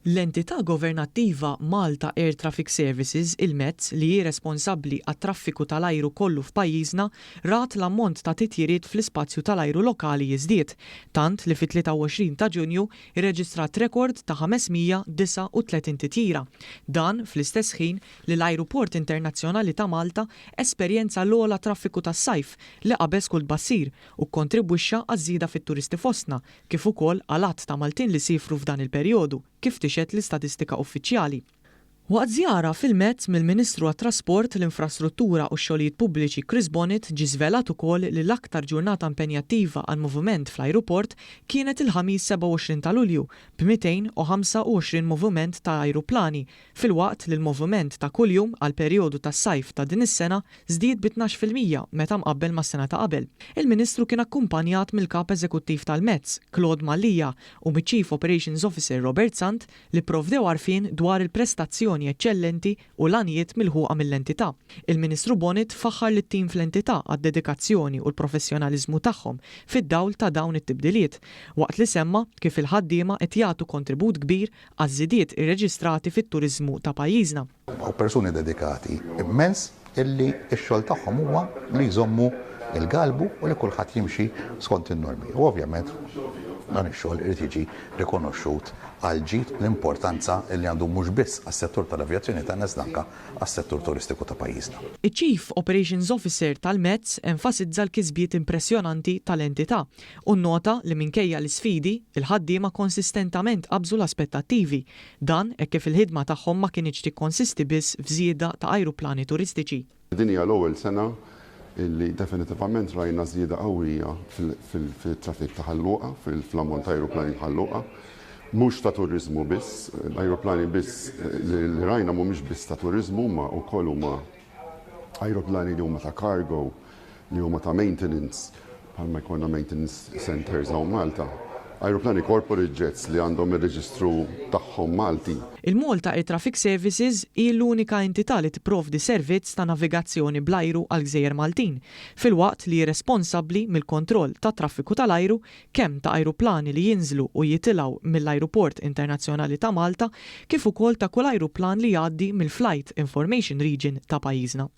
L-entità governattiva Malta Air Traffic Services, il-METS, li hi responsabbli għat-traffiku tal-ajru kollu f'pajjiżna, rat l-ammont ta' titjiriet fl-ispazju tal-ajru lokali jiżdied, tant li fit-23 ta' Ġunju rreġistrat rekord ta' 539 titjira. Dan fl-istess ħin li l-Ajruport Internazzjonali ta' Malta esperjenza l-ogħla traffiku tas-sajf li qabeż kull tbassir u kkontribwixxa għaż-żieda fit-turisti fostna kif ukoll għal għadd ta' Maltin li siefru f'dan il-perjodu, kif tixhed l-istatistika uffiċjali. Waqt żjara fil-METS mill-Ministru għat-Trasport, l-Infrastruttura u x-Xogħlijiet Pubbliċi Chris Bonett ġie żvelat ukoll li l-aktar ġurnata impenjattiva għall-moviment fl-ajruport kienet il-Ħamis 27 ta' Lulju b'225 moviment ta' ajruplani filwaqt li l-moviment ta' kuljum għall-perjodu tas-sajf ta' din is-sena żdied bi 12% meta mqabbel mas-sena ta' qabel. Il-Ministru kien akkumpanjat mill-Kap Eżekuttiv tal-METS, Claude Mallia, u miċ-Chief Operations Officer Robert Sant li pprovdew għarfien dwar il-prestazzjoni eċċellenti u l-għanijiet milħuqa mill-entità. Il-Ministru Bonett faħħar lit-tim fl-entità għad-dedikazzjoni u l-professjonaliżmu tagħhom fid-dawl ta' dawn it-tibdiliet, waqt li semma kif il-ħaddiema qed jagħtu kontribut kbir għaż-żidiet irreġistrati fit-turiżmu ta' pajjiżna. Hawn persuni dedikati immens illi x-xogħol tagħhom huwa li jżommu l-galbu u li kulħadd jimxi skont in-normi. U ovvjament dan ix-xogħol irid jiġi rikonoxxut għall-ġid u l-importanza li għandu mhux biss għas-settur tal-avjazzjoni tagħna iżda anke għas-settur turistiku ta' pajjiżna. Iċ-Chief Operations Officer tal-METS enfasizza l-kisbiet impressjonanti tal-entità u nnota li minkejja l-isfidi, il-ħaddiema konsistentament qabżu l-aspettattivi. Dan hekk kif il-ħidma tagħhom ma kinitx tikkonsisti biss f'żieda ta' ajruplani turistiċi. Din hija l-ewwel sena li definitivament rajna żieda qawwija fit-traffic ta' Ħal Luqa, fl-ammont ta' ajruplani f'Ħal Luqa. Mhux ta' turiżmu biss, l-ajruplani biss li rajna mhumiex biss ta' turiżmu huma wkoll huma ajruplani li huma ta' cargo, li huma ta' maintenance, bħalma jkollna maintenance centers hawn Malta. Ajruplani corporate jets li għandhom ir-reġistru tagħhom Malti. Il-Malta Air Traffic Services hi l-unika entità li tipprovdi servizz ta' navigazzjoni bl-ajru għall-gżejjer Maltin, filwaqt li hi responsabbli mill-kontroll tat-traffiku tal-ajru kemm ta' ajruplani li jinżlu u jitilgħu mill-Ajruport Internazzjonali ta' Malta kif ukoll ta' kull ajruplan li jgħaddi mill-Flight Information Region ta' pajjiżna.